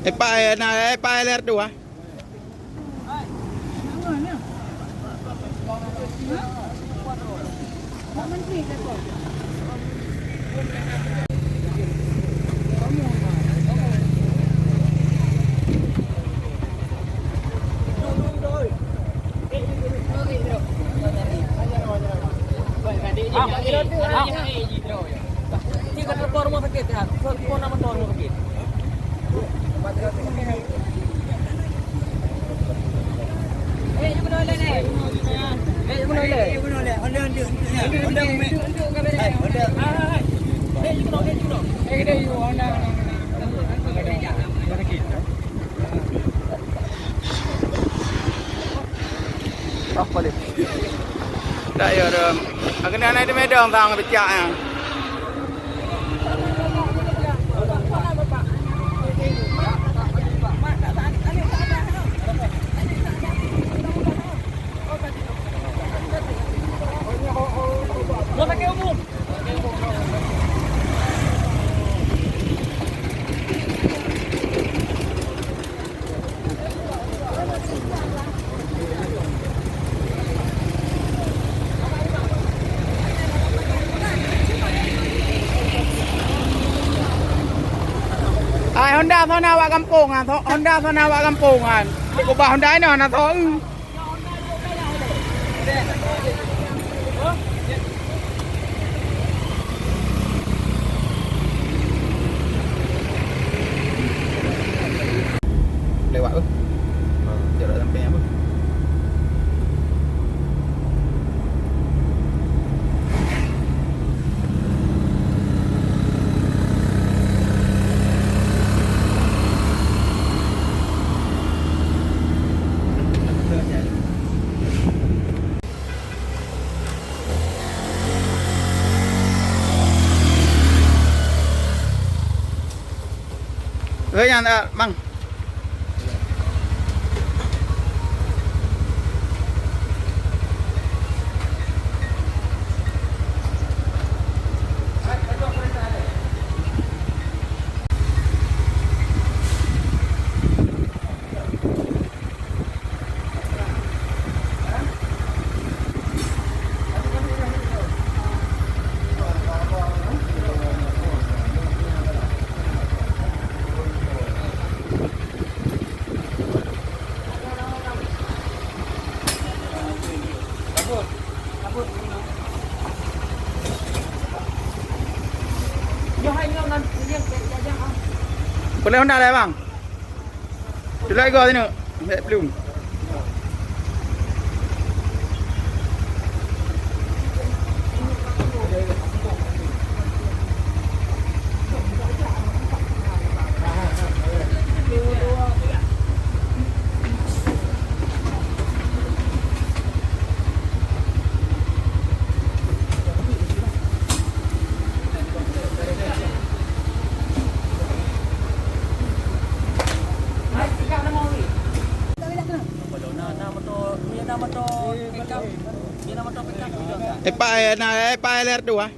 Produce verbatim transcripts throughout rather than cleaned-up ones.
Epa, eh, na, epa, eh, ler tu, ah. Roh polisi. Tak ya, dah. Aku nak naik di Medan, bang, becak, ya. Ai, Honda sana awak gampông, ah, so-, Honda sana awak gampông, ah. Ubah Honda inoe, na so, eu. Lewat tu. Ha, jarak sampai apa? Weh, nyan, ah, Mang. Boleh Honda lah, bang? Tulak go sini. Ambil peluru. Epa, eh, na, epa, eh, ler tu, ah.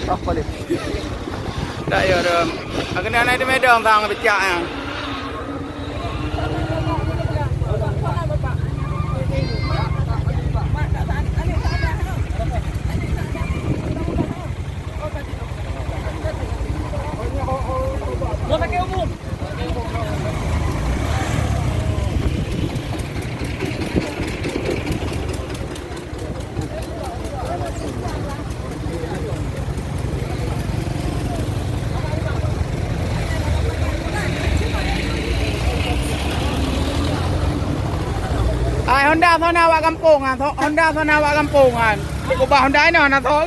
Roh polisi. Tak ya, dah. Aku nak naik di Medan, bang, becak, ya. Honda sana awak gampông kan. Honda sana awak gampông kan. Ubah Honda inoe na so.